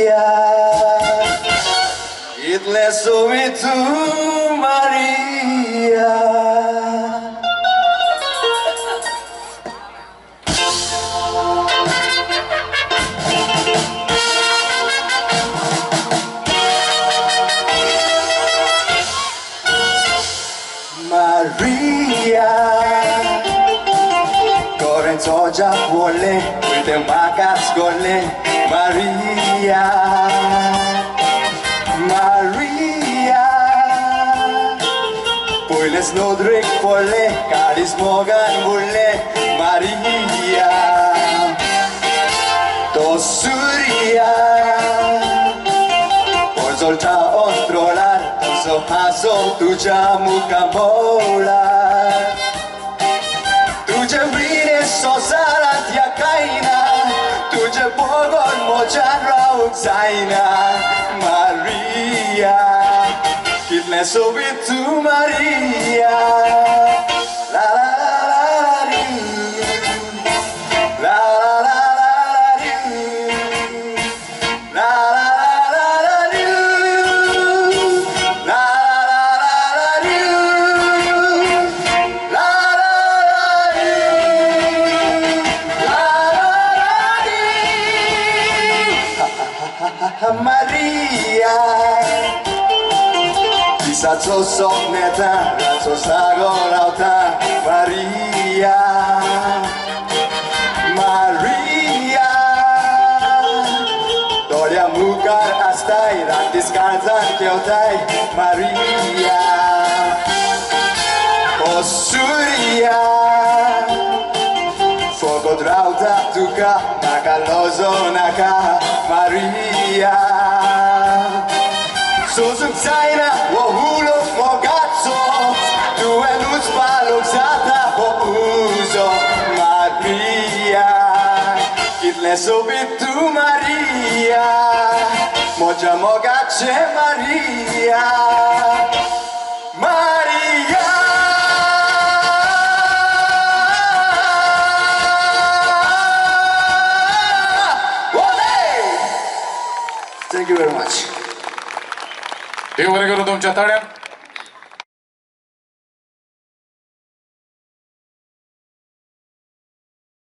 Maria, कितलें सोबीत तूं Maria. Maria, Correnzoja vuole, te macas gole, Maria, Maria, Puiles nodrik pole, kalis mogan bulle, Maria, Tosuria, Porzolta ostrolar, Toso tuja mukamola, Tuje brine sosarat yakaina, Tuje bogon mojan rauk zaina, Maria, kitle sobit tu Maria, la la la la la ri, la la la la la ri, la la la la la ri, la la la la ri, la la la ri, la la la ri, Maria. Pisazzo sonneta, razzo sagolauta, Maria, Maria. Dolia mukar astai, rantis karzan keutai, Maria. Osuria, Fogo drauta tuka, makalozo naka, Maria. Susuk zaina, wohulo mogazzo, due luz paluxata uso, Maria. Kitle sobit tu Maria, moja mogace Maria, Maria. Thank you very much. देव बरें करूं तुमच्या ताळ्यांत.